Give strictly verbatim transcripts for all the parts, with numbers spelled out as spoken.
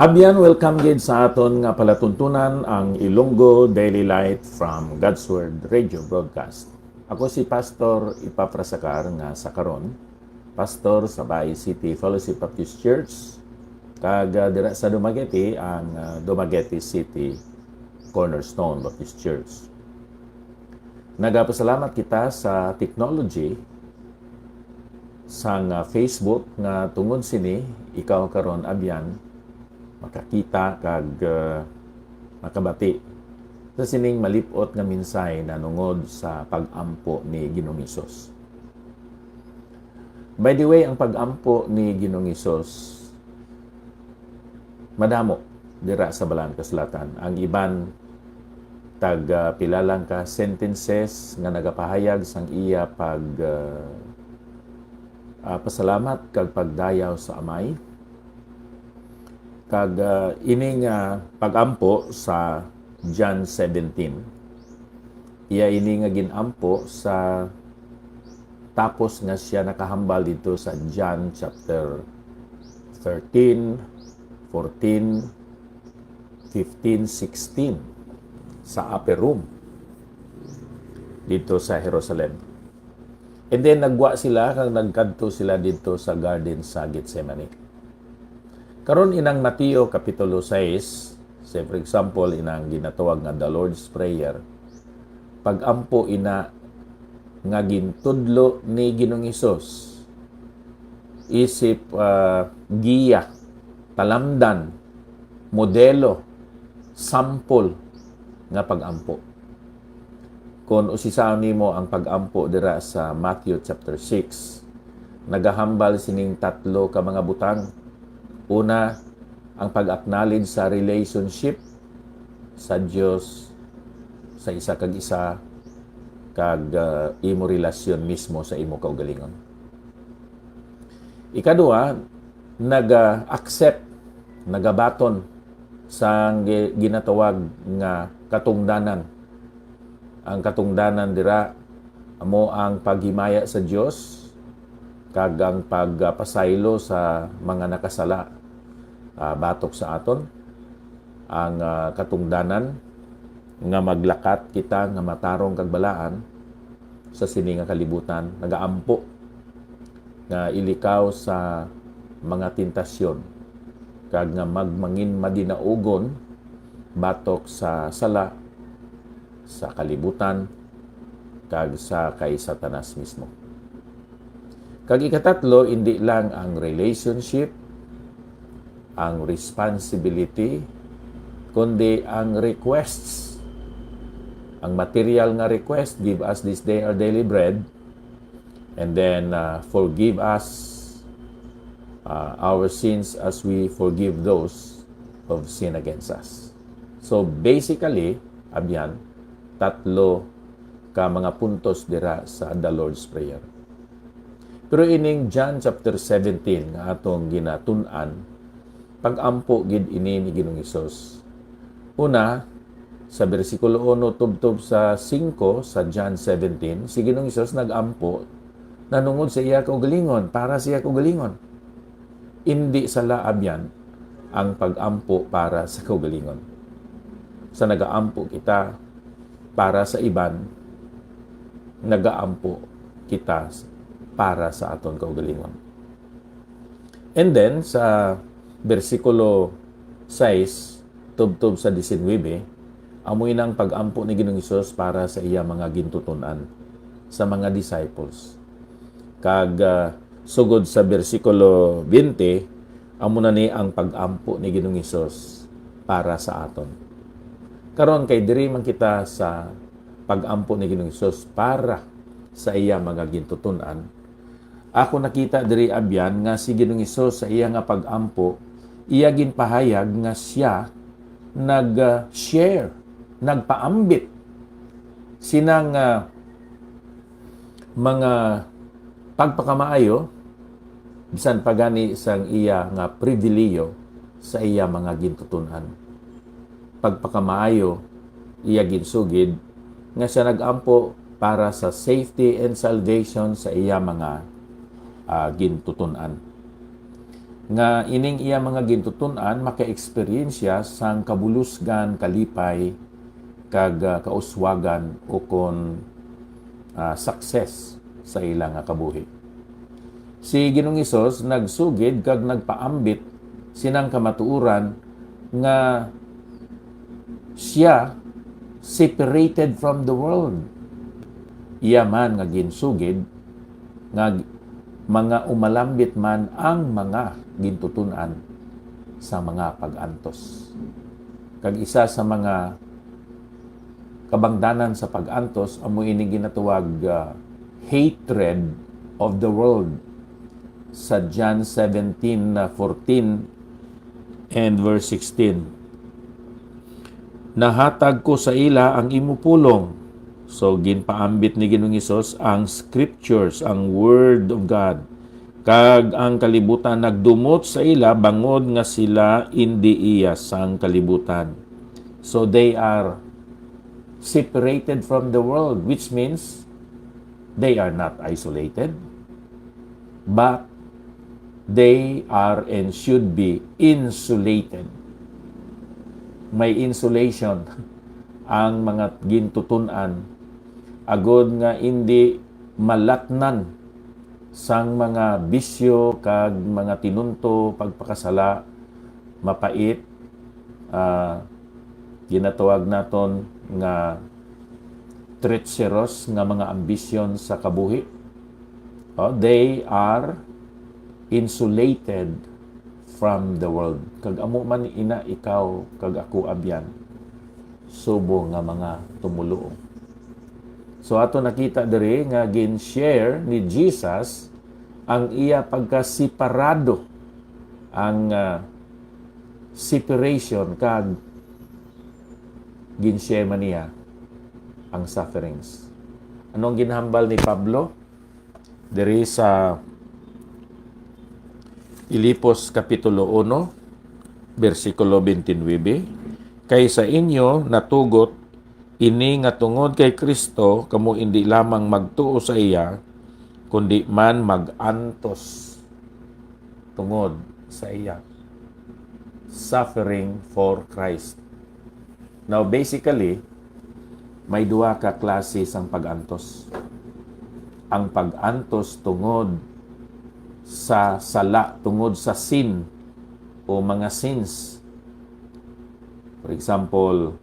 Abyan, welcome gid sa aton nga palatuntunan, ang Ilonggo Daily Light from God's Word Radio Broadcast. Ako si Pastor Epafras Acar nga sa karon, pastor sa Bay City Fellowship Baptist Church, kag, ah, dira sa Dumaguete, ang, ah, Dumaguete City Cornerstone Baptist Church. Nagapasalamat kita sa technology sang, ah, Facebook nga tungod sini ikaw karon, abyan, makakita kag, ah, makabati sa sining malip-ot nga mensahe nanungod sa pag-ampo ni Ginoong Hesus. By the way, ang pag-ampo ni Ginoong Hesus madamo dira sa Balaan Kasulatan. Ang iban tag, ah, pila lang ka sentences nga nagapahayag sang iya pag, ah, ah, pasalamat kag pagdayaw sa Amay. Kag, ah, ini nga pag-ampo sa John seventeen, iya ini nga gin-ampo sa tapos nga siya nakahambal didto sa John chapter thirteen, fourteen, fifteen, sixteen, sa upper room didto sa Jerusalem. And then nagwa sila kag nagkadto sila didto sa garden sa Getsemane. Karon, inang Mateo Kapitulo sais, say for example, inang ginatawag nga the Lord's Prayer, pag-ampo ina nga gintudlo ni Ginoong Hesus isip, ah, giya, talamdan, modelo, sample nga pag-ampo. Kon usisaon nimo ang pag-ampo dira sa Matthew chapter six, nagahambal sining tatlo ka mga butang. Una, ang pag-acknowledge sa relationship sa Dios sa isa kag isa, kag, ah, imo relasyon mismo sa imo kaugalingon. Ikadua, nag-accept, nagabaton sang gi-, ginatawag nga katungdanan. Ang katungdanan dira amo ang paghimaya sa Dios kag ang pagpasaylo sa mga nakasala, ah, batok sa aton. Ang, ah, katungdanan nga maglakat kita nga matarong kag balaan sa sini nga kalibutan, nagaampo nga ilikaw sa mga tentasyon, kag nga magmangin madinaugon batok sa sala, sa kalibutan, kag sa kay Satanas mismo. Kag ikatatlo, indi lang ang relationship, ang responsibility, kundi ang requests. Ang material nga request, "Give us this day our daily bread," and then, uh, "Forgive us, uh, our sins as we forgive those who've sinned against us." So basically, abyan, tatlo ka mga puntos dira sa the Lord's Prayer. Pero ining John chapter seventeen nga atong ginatun-an, pag-ampo gid ini ni Ginoong Hesus. Una, sa bersikulo uno tubtob sa singko sa John seventeen, si Ginoong Hesus nag-ampo nanungod sa iya kaugalingon, para sa iya kaugalingon. Indi sala, abyan, ang pag-ampo para sa kaugalingon. Sa nagaampo kita para sa iban, nagaampo kita para sa aton kaugalingon. And then, sa bersikulo sais tubtob sa diecinuebe, amo inang pag-ampo ni Ginoong Hesus para sa iya mga gintuton-an, sa mga disciples. Kag, ah, sugod sa bersikulo twenty, amo na ni ang pag-ampo ni Ginoong Hesus para sa aton. Karon, kay diri man kita sa pag-ampo ni Ginoong Hesus para sa iya mga gintuton-an, ako nakita diri, abyan, nga si Ginoong Hesus sa iya nga pag-ampo, iya ginpahayag nga sia nag-share, nagpaambit sinang, ah, mga pagpakamaayo, bisan pa gani sang iya nga pribilihiyo sa iya mga gintuton-an. Pagpakamaayo, iya ginsugid nga sia nag-ampo para sa safety and salvation sa iya mga, ah, gintuton-an. nga ining iya mga gintuton-an maka-eksperyensya sang kabulusgan, kalipay, kag, ah, kauswagan ukon, ah, success sa ila nga kabuhi. Si Ginoong Hesus nagsugid kag nagpaambit sinang kamatuoran nga siya separated from the world. Iya man nga ginsugid nga mga umalambit man ang mga gintuton-an sa mga pag-antos. Kag isa sa mga kabangdanan sa pag-antos amo ini ginatawag, ah, hatred of the world sa John seventeen, ah, fourteen and verse sixteen. "Nahatag ko sa ila ang imo pulong." So, ginpaambit ni Ginoong Hesus ang scriptures, ang Word of God. "Kag ang kalibutan nagdumot sa ila, bangod nga sila indi iya sang kalibutan." So, they are separated from the world, which means they are not isolated, but they are and should be insulated. May insulation ang mga gintuton-an, agod nga indi malatnan sang mga bisyo kag mga tinunto, pagpakasala, mapait, ah, ginatawag naton nga treacherous nga mga ambisyon sa kabuhi. Oh, they are insulated from the world. Kag amo man ina ikaw kag ako, abyan, subong nga mga tumoluo. So, ato nakita diri nga gin-share ni Jesus ang iya pagkasiparado, ang, ah, separation, kag gin-share man niya ang sufferings. Anong ginhambal ni Pablo diri sa Filipos Kapitulo uno, bersikulo twenty-nine? "Kay sa inyo natugot ini, nga tungod kay Cristo kamo indi lamang magtuo sa iya, kundi man mag-antos tungod sa iya." Suffering for Christ. Now, basically, may duha ka klase sang pag-antos. Ang pag-antos tungod sa sala, tungod sa sin o mga sins. For example,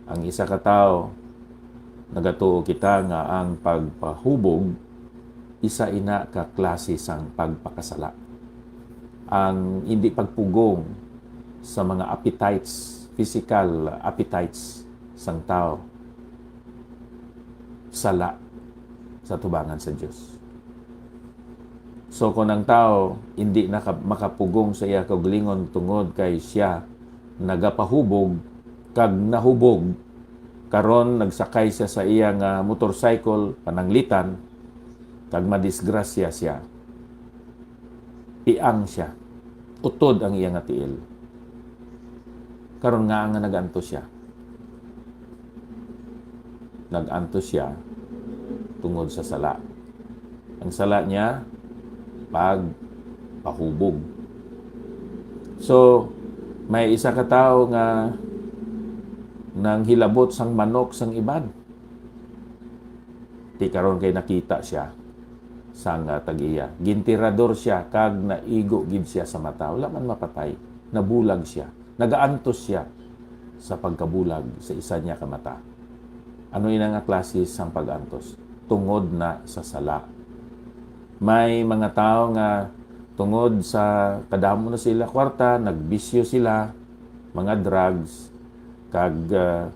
ang isa ka tawo, nagatuo kita nga ang pagpahubog isa ina ka klase sang pagpakasala. Ang hindi pagpugong sa mga appetites, physical appetites sang tawo, sala sa tubangan sa Dios. So, kung ang tawo hindi naka-, makapugong sa iya kaugalingon tungod kay sia nagapahubog kag nahubog, karon nagsakay siya sa iya nga motorcycle, pananglitan, kag madisgrasya sia. Piang sia. Utod ang iya nga tiil. Karon, ngaa nga nag-antos sia? Nag-antos sia tungod sa sala. Ang sala niya, pagpahubog. So, may isa ka tawo nga nanghilabot sang manok sang iban. Ti karon kay nakita sia sang, ah, tag-iya. Gintirador sia kag naigo gid sia sa mata. Wala man mapatay. Nabulag sia. Nagaantos sia sa pagkabulag sa isa niya ka mata. Ano ina nga klase sang pag-antos? Tungod na sa sala. May mga tawo nga tungod sa kadamo na sila kwarta, nagbisyo sila, mga drugs, kag, ah,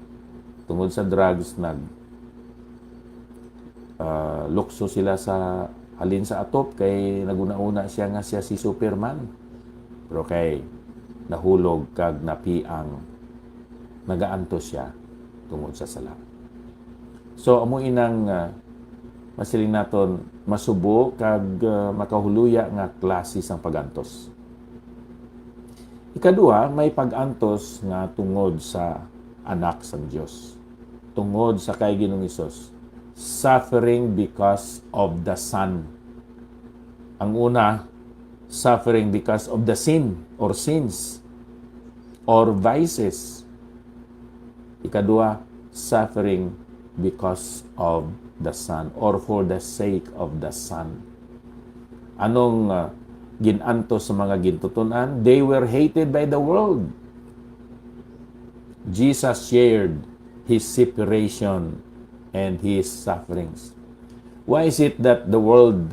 tungod sa drugs, nag, ah, lukso sila sa halin sa atop, kay naguna-una siya nga siya si Superman. Pero kay nahulog kag napiang, nagaantos siya tungod sa sala. So, amo inang, ah, masiling naton masubo kag, ah, makahuluya nga klase sang pag-antos. Ikadua, may pag-antos nga tungod sa Anak sang Dios, tungod sa kay Ginoong Hesus, suffering because of the Son. Ang una, suffering because of the sin or sins or vices. Ikadua, suffering because of the Son or for the sake of the Son. Anong, ah, gin-antos sa mga gintuton-an? They were hated by the world. Jesus shared his separation and his sufferings. Why is it that the world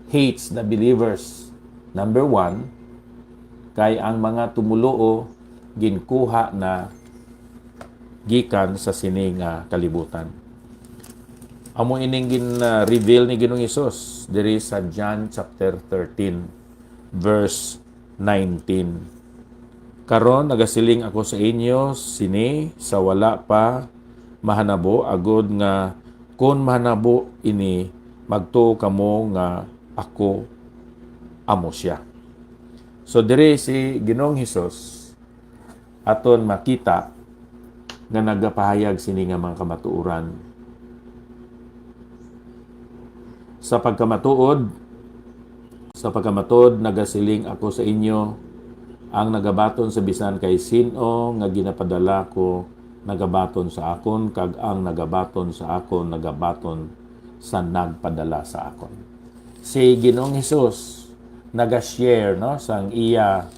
hates the believers? Number one, kay ang mga tumoluo ginkuha na gikan sa sini nga kalibutan. Amo ining gin-reveal ni Ginoong Hesus diri sa John chapter thirteen, verse nineteen. Karon nagasiling ako sa inyo sini sa wala pa mahanabo, agod nga kon mahanabo ini, magtuo kamo nga ako amo sia. So diri si Ginoong Hesus aton makita nga nagapahayag sini nga mga kamatuoran. Sa pagkamatuod, sa pagkamatuod, nagasiling ako sa inyo, ang nagabaton sa bisan kay sin-o nga ginapadala ko, nagabaton sa akon, kag ang nagabaton sa akon, nagabaton sa nagpadala sa akon. Si Ginoong Hesus naga-share, no, sang iya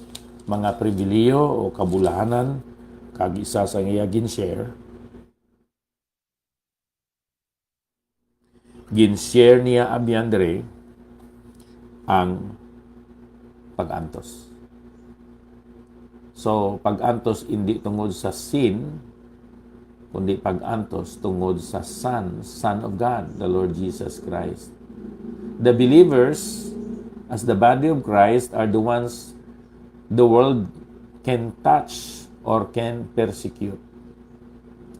mga pribilihiyo o kabulahanan, kag isa sang iya gin-share, gin-share niya abyan diri ang pag-antos. So, pag-antos indi tungod sa sin, kundi pag-antos tungod sa Son, Son of God, the Lord Jesus Christ. The believers, as the body of Christ, are the ones the world can touch or can persecute.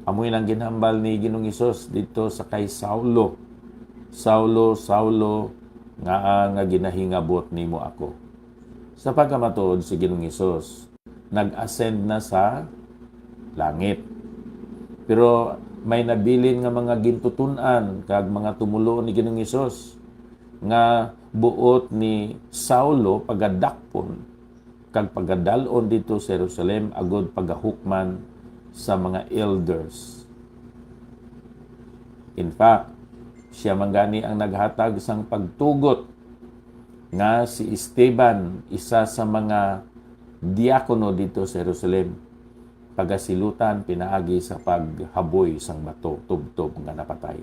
Amo yun ang ginhambal ni Ginoong Hesus dito sa kay Saulo, "Saulo, Saulo, ngaa nga ginahingabot nimo ako?" Sa pagkamatuod, si Ginoong Hesus nag-ascend na sa langit. Pero may nabilin nga mga gintutunan kag mga tumuluo ni Ginoong Hesus nga buot ni Saulo pagadakpon kag pagadal-on dito sa Jerusalem agud pagahukman sa mga elders. In fact, siya man gani ang naghatag sang pagtugot nga si Esteban, isa sa mga diakono dito sa Jerusalem, pagasilutan pinaagi sa paghaboy sang bato tubtob nga napatay.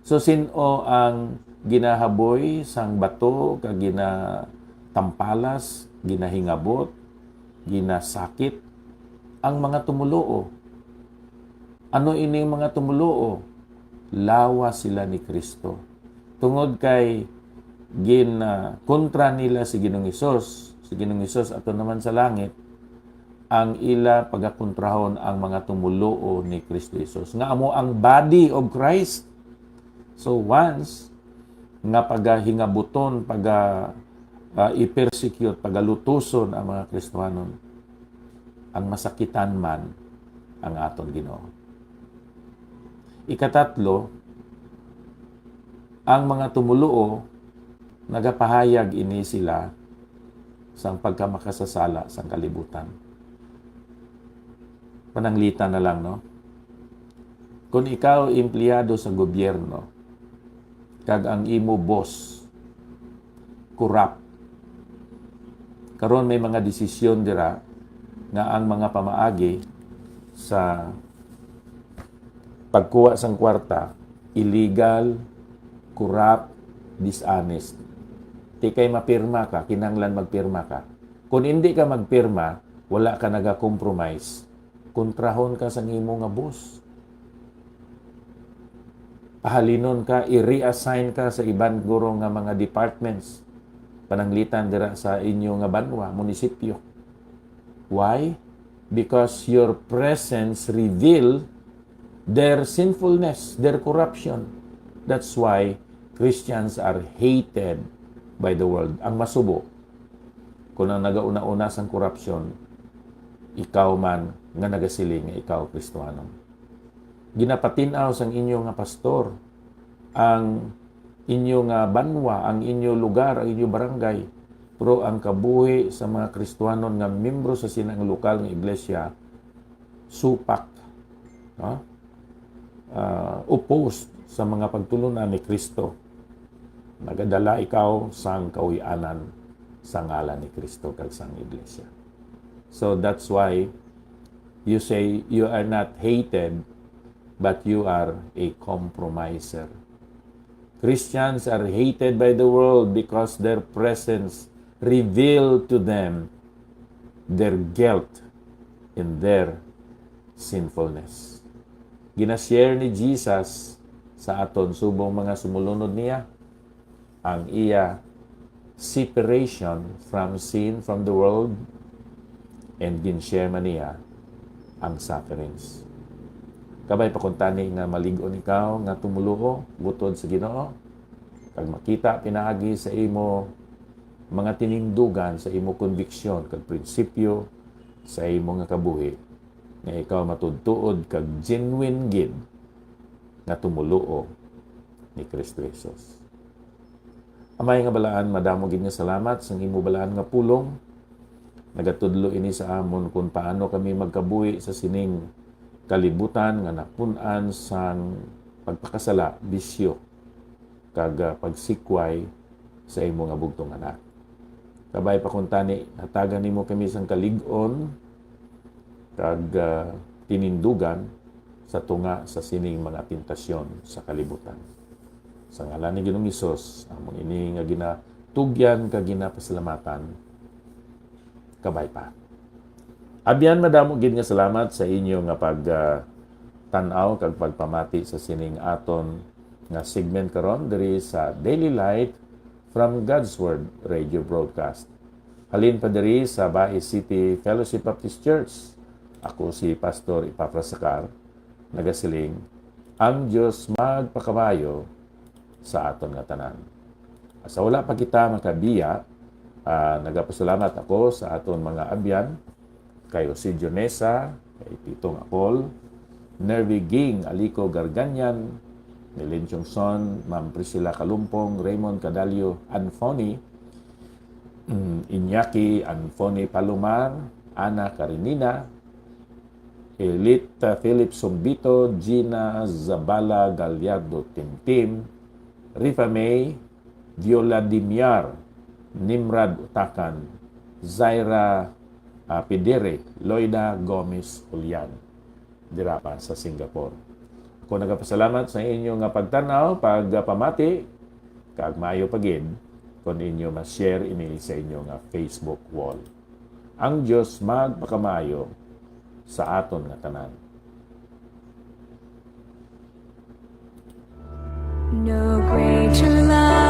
So, sin-o ang ginahaboy sang bato kag ginatampalas, ginahingabot, ginasakit? Ang mga tumuluo. Ano ining mga tumuluo? Lawas sila ni Cristo. Tungod kay gin, ah, kontra nila si Ginoong Hesus, si Ginoong Hesus ato naman sa langit, ang ila pagakontrahon ang mga tumuluo ni Cristo Jesus, nga amo ang body of Christ. So once nga pagahingabuton, paga, ah, i-persecute, pagalutuson ang mga Kristiyanon, ang masakitan man ang aton Ginoo. Ikatatlo, ang mga tumuluo nagapahayag ini sila sang pagkamakasasala sang kalibutan. Pananglitan na lang, no? Kung ikaw empleyado sa gobyerno, kag ang imo boss corrupt, karon may mga desisyon dira nga ang mga pamaagi sa pagkuha sang kwarta, illegal, corrupt, dishonest. Di kay mapirma ka, kinahanglan magpirma ka. Kung hindi ka magpirma, wala ka naga-compromise. Kontrahon ka sa imo nga boss. Pahalinon ka, i-reassign ka sa iban guro nga mga departments. Pananglitan dira sa inyo nga banwa, munisipyo. Why? Because your presence reveal their sinfulness, their corruption. That's why Christians are hated by the world. Ang masubo, kung ang nagauna-una sang korupsyon, ikaw man nga nagasiling nga ikaw Kristiyanon. Ginapatin-aw sang inyo nga pastor ang inyo nga banwa, ang inyo lugar, ang inyo barangay. Pero ang kabuhi sa mga Kristiyanon nga miyembro sa sinang lokal nga iglesia, supak, no? Ah, opposed sa mga pagtulun-an ni Kristo. Nagadala ikaw sang kauy-anan sa ngalan ni Kristo kag sang iglesia. So that's why you say you are not hated, but you are a compromiser. Christians are hated by the world because their presence revealed to them their guilt and their sinfulness. Ginashare ni Jesus sa aton subong mga sumulunod niya ang iya separation from sin, from the world, and ginshare man niya ang sufferings. Kabay pa kuntani nga malig-on ikaw nga tumuluo gutod sa Ginoo, kag makita pinaagi sa imo mga tinindugan, sa imo konbiksyon kag prinsipyo sa imo nga kabuhi, nga ikaw matuod-tuod kag genuine gid nga tumuluo ni Kristo Jesus. Amay nga balaan, madamo gid nga salamat sang imo balaan nga pulong. Nagatudlo ini sa amon kung paano kami magkabuhi sa sining kalibutan nga napun-an sang pagpakasala, bisyo, kag, ah, pagsikway sa imo nga bugtong anak. Kabay pa kuntani, hatagan nimo kami sang kalig-on kag, ah, tinindugan sa tunga sa sining mga tentasyon sa kalibutan. Sa ngalan ni Ginoong Hesus, among ini nga ginatugyan kag ginapasalamatan. Kabay pa. Abyan, madamo gid nga salamat sa inyo nga pag, ah, tan-aw kag pagpamati sa sining aton nga segment karon diri sa Daily Light from God's Word Radio Broadcast. Halin pa diri sa Bais City Fellowship Baptist Church, ako si Pastor Epafras Sacar, nagasiling, ang Dios magpakamayo sa aton nga tanan. Sa wala pa kita makabiya, ah, nagapasalamat ako sa aton mga abyan, kay Jose Dionesa, kay Tito nga Paul, Nervy Ging Alico Garganyan, Milen Chongson, Ma'am Priscilla Kalumpong, Raymond Cadallo Anfoni, mm, Iñaki Anfoni Palomar, Ana Karenina, Elite Philip Sumbito, Gina Zabala Gallardo Timtim, Rifa May, Viola Dimiar, Nimrad Utakan, Zaira, ah, Pidire, Loida Gomez Ulian, dira pa sa Singapore. Ako nagapasalamat sa inyo nga pagtan-aw, pagpamati, kag maayo pa gid kon inyo ma-share ini sa inyo nga Facebook wall. Ang Dios magpakamayo sa aton nga tanan. No greater